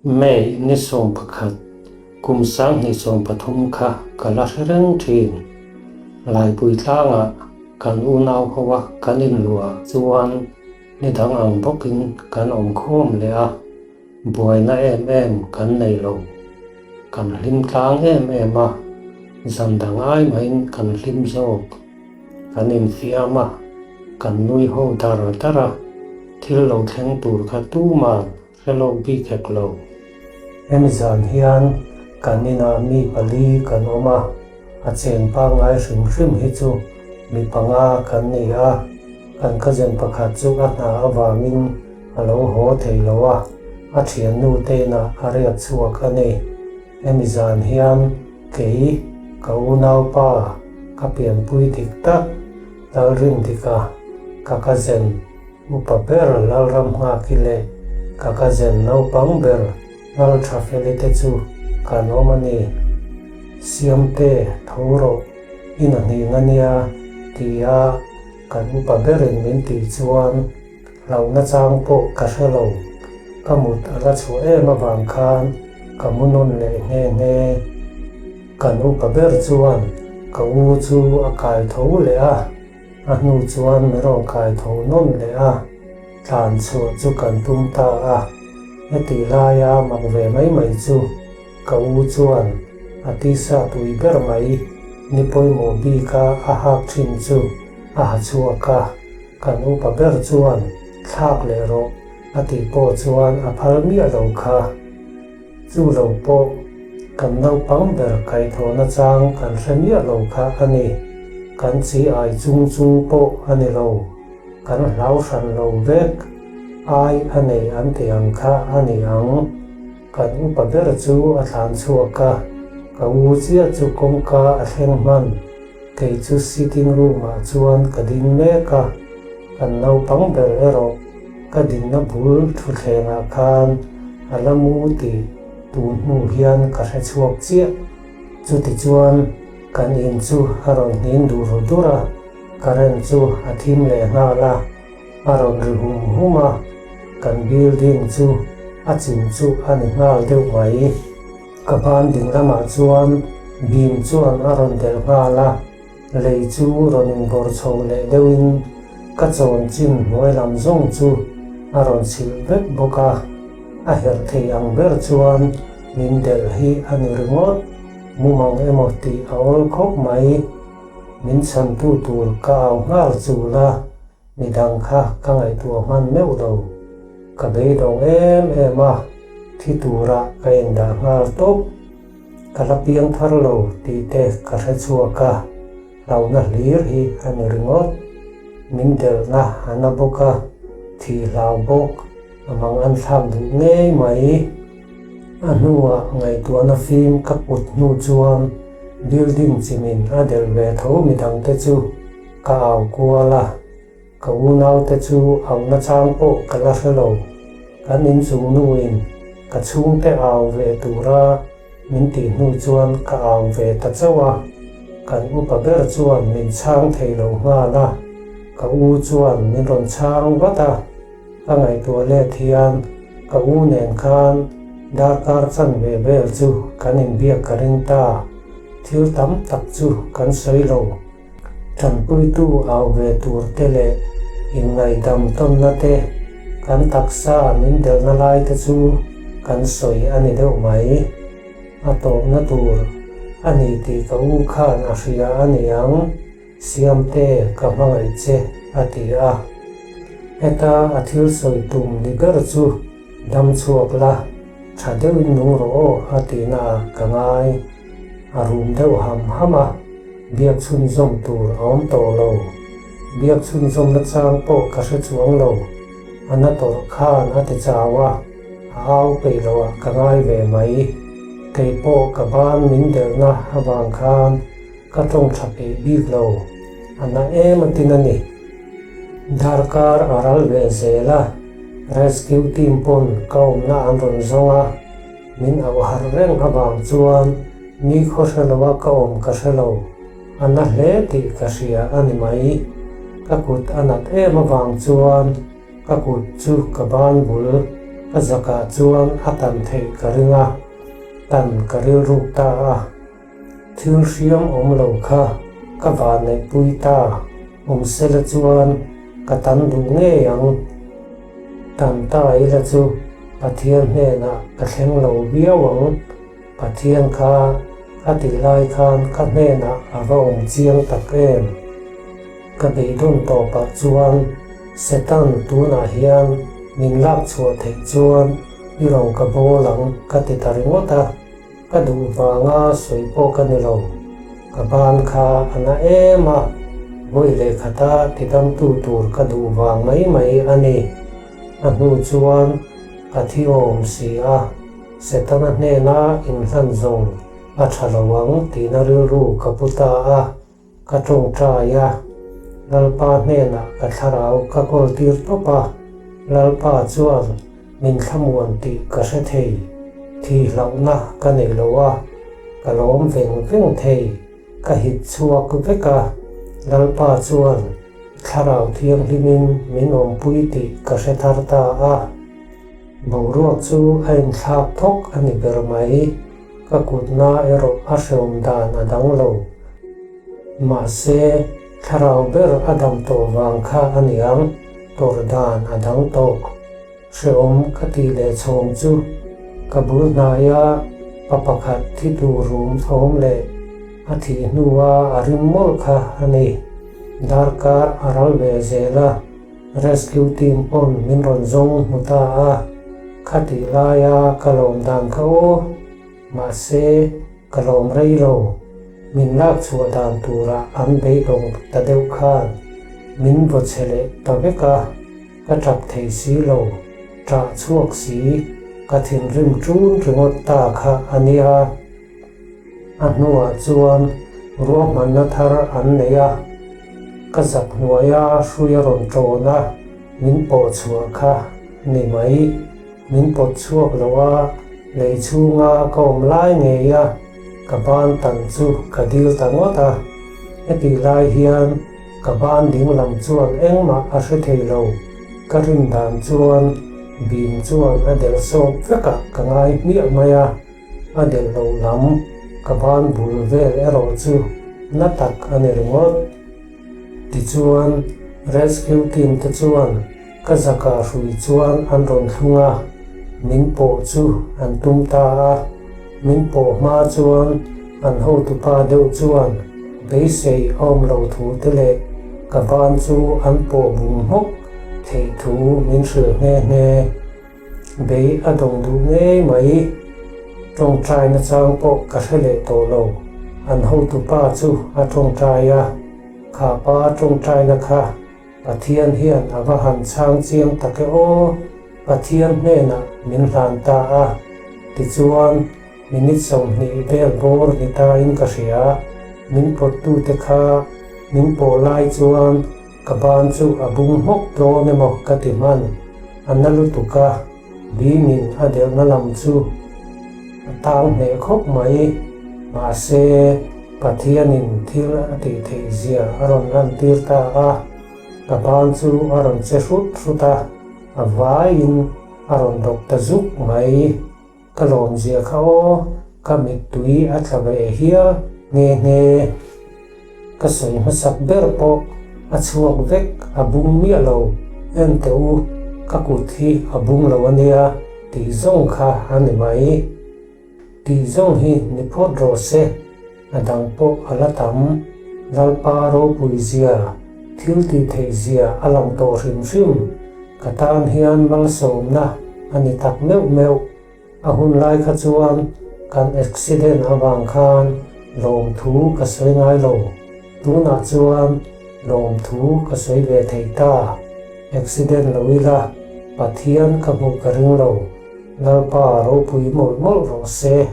May ni 11, kum 2013 kha ka la hre reng thin. Laipui tlangah kan unau hoa kan inluah chuan ni dang ang bawkin kan awm khawm leh a, buaina em em kan nei lo. Kan hlim tlang em em a, zan dang ai mahin kan hlim zawk. Kan infiam a, kan nui ho dar dar a, thil lo thleng tur kha tuman Hre lawk bik hek lo. Hemi zan hian kan inah mi pali kan awm a, a cheng pangngai hrim hrim hi chu mi panga kan ni a, kan cousin pakhat chu a hna avangin a lo haw thei lo a, a thiannu te inah a riak chhuak a ni. Hemi zan hian kei, ka unaupa, ka pianpui dik tak, Lalrindika, ka cousin, Upa ber Lalram Nghaki leh ka cousin naupang ber Lalthafeli te chu kan awm a ni. Siamte, tho rawh, i na hning a nia, tia kan upa berin min tih chuan hlauhna chang pawh ka hre lo. Ka mut a la chhuah em avang khan ka mu nawn leh nghe nghe. Kan upa ber chuan ka u chu a kai tho leh a. A hnu chuan min rawn kai tho nawn leh a, tlan chhuah chu kan tum ta a. Heti laia mak ve mai mai chu ka u chuan a tisa tui ber mai ni pawimawh bika a hak thin chu a ha chhuak a, kan upa ber chuan thlak leh rawh a tih pawh chuan a phal miah lo kha. Chu lo pawh kan naupang ber kaihthawhna chang kan hre miah lo kha a ni. Kan chi ai chung chung pawh a ni lo. Kan hlau hran lo vek. Ai a nei an ti ang kha a ni ang. Kan upa ber chu a thlan chhuak a, ka u chiah chu kawngka a thleng hman. Kei chu sitting room ah chuan ka ding mek a, kan naupang ber erawh ka dinna bul thutthleng ah khan a la mu tih tun hnu hian ka hre chhuak chiah. Chutichuan kan in chu a rawn nghing dur dur a, current chu a thim leh nghal a, a rawn ri hum hum a, kan building chu a chim chu a ni nghal deuh mai. Ka ban ding lamah chuan bim chuan a rawn delh nghal a, lei chu rawn inbawrh chho leh deuhin ka chawn chin hnuai lam zawng chu a rawn chhilh vek bawk a, a herh thei ang ber chuan min delh hi a ni ringawt, mumang emaw tih a awl khawp mai. Min chhantu tur ka au nghal chul a. Midang kha ka ngaihtuah hman meuh lo. Ka beidawng em em a, thi tura ka indah nghal tawp. Ka la piang thar lo tih te ka hre chhuak a, hlauhna hlir hi a ni ringawt. Min delhna a na bawk a, thih hlau bawk, a mang an thlak duh ngei mai. A hnuah ngaihtuahna fim ka put hnu chuan building chimin a delh ve tho midangte chu Ka au kual a, ka unaute chu auhna chang pawh ka la hre lo. Kan inchung nuin ka chhungte au ve tura min tih hnu chuan ka au ve ta chauh a, kan upa ber chuan min chhang thei lo nghal a, ka u chuan min rawn chhang vat a, ka ngaihtuah let hian ka u nen khan darkar chanve vel chu kan inbiak ka ring ta, thil tam tak chu kan sawi lo. Tanpuitu au ve tur te leh inngaihdam tawnna te, kan taksa min delhna lai te chu kan sawi a ni deuh mai. A tawpna tur a ni tih ka u khan a hria a ni ang, Siamte ka hmangaih che a ti a. Heta a thil sawi tum ni ber chu dam chhuak la, tha deuhin nung rawh aw a tihna ah ka ngai. A rum deuh ham ham a, biak chhunzawm tur a awm tawh lo. Biak chhunzawmna chang pawh ka hre chuang lo. A na tawrh khan a ti chau a, a au peih loh ah ka ngai ve mai. Kei pawh ka ban min delhna avang khan ka tawng tha peih bik lo. A na em a tin a ni. Darkar a ral ve zel a, rescue team pawn ka awmna an rawn zawng a. Min auh harh reng avang chuan ni khaw hre loa ka awm ka hre lo, a na hle tih ka hria a ni mai. Ka kut a nat em avang chuan ka kut chu ka ban bul. Ka zakah chuan a tan theih ka ring a, tan ka rilruk ta a. Thil hriam awm lo kha ka vanneihpui ta, awm sela chuan ka tan duh ngei ang. Tan ta ila chu Pathian hnenah ka thleng lo viau ang. Pathian kha a tih lai khan ka hnenah a va awm chiang tak em? Ka beidawn tawpah chuan Satan tunah hian min lak chhuah theih chuan i rawn ka bawl ang ka ti ta ringawt a, ka duh vanga sawi pawh ka ni lo. Ka ban kha a na em a, vawi leh khata tidamtu tur ka duh vang mai mai a ni. A hnu chuan ka thi awm si a. Setana hnena inhlan zawng a tha lo ang tihna rilru ka pu ta a, ka tawngtai a. Lalpa hnenah ka thlarau ka kawltir tawp a, Lalpa chuan min thlamuan tih ka hre thei, thihlohna ka nei lo a, ka lawm veng veng thei, ka hit chhuak vek a, Lalpa chuan thlarau thianghlimin min awmpui tih ka hre thar ta a. Boruak chu a inthlak thawk a ni ber mai, ka kutna erawh a hreawm dan a dang lo. Mahse, thlarau ber a dam tawh vang kha a niang, tawrh dan a dang tawk. Hreawm ka tih leh chhawng chu ka bul hnaia pa pakhat thi tur rum thawm leh a thih hnua a rim mawlh kha a ni. Darkar a ral ve zel a. Rescue team pawn min rawn zawng hmu ta a, khatih laia ka lawm dan kha aw, mahse ka lawm rei lo, min lak chhuah dan turah an beidawng ta deuh khan min vaw chhe leh ta vek a, ka tap thei si lo, ṭah chhuak si, ka thinrim ṭun ringawt ta kha a nia. A hnuah chuan ruahmanna thar an nei a, ka zak hnuaia hrui a rawn ṭawn a, min pawh chhuah kha ni mai. Min pawt chhuak lo a, lei chhunga ka awm lai ngei a, ka ban tan chu ka dil ta ngawt a. Hetih lai hian ka ban ding lam chuan engmah a hre thei lo, ka rin dan chuan bim chuan a delh sawp vekah ka ngai hmiah mai a. A delh loh lam ka ban bul vel erawh chu na tak a ni ringawt. Tichuan, rescue team te chuan ka zaka hrui chuan an rawn thlung a, min pawh chu an tum ta a. Min pawh hma chuan an hotupa deuh chuan beisei a awm lo thu te leh ka ban chu an pawh bum hmawk theih thu min hrilh nghe nghe. Bei a dawng duh ngei mai. Tawngtai nachang pawh ka hre leh tawh lo. An hotupa chu a tawngtai a, kha pa tawngtaina kha Pathian hian a va han chhang chiang tak e aw, Pathian hnenah min hlan ta a. Tichuan, minute 20 vel bawr ni tain ka hria. Min pawttute kha min pawh lai chuan Ka ban chu a bung hmawk dawn emaw ka ti hman, a na lutuk a, Bingin a delhna lam chu a tang hneh khawp mai. Mahse, Pathianin thil a tih theih zia a rawn lantir ta a, ka ban chu a rawn che hrut hrut a, a vaiin a rawn dawk ta zuk mai. Ka lawmzia kha aw, ka mittui a tla ve hial nghe nghe. Ka sawi hmasak ber pawh a chhuak vek a bung miah lo, en teh u, ka kut hi a bung lo a nia tih zawng kha a ni mai. Tih zawng hi ni phawt rawh se, a dang pawh a la tam. Lalpa ropui zia, thil tih theih zia a lang tawh hrim hrim. Ka tan hian malsawmna a ni tak meuh meuh. A hun lai kha chuan kan accident avang khan lawmthu ka sawi ngai lo. Tunah chuan lawmthu ka sawi ve thei ta. Accident lo ila Pathian ka hmuh ka ring lo. Lalpa ropui mawlh mawlh rawh se.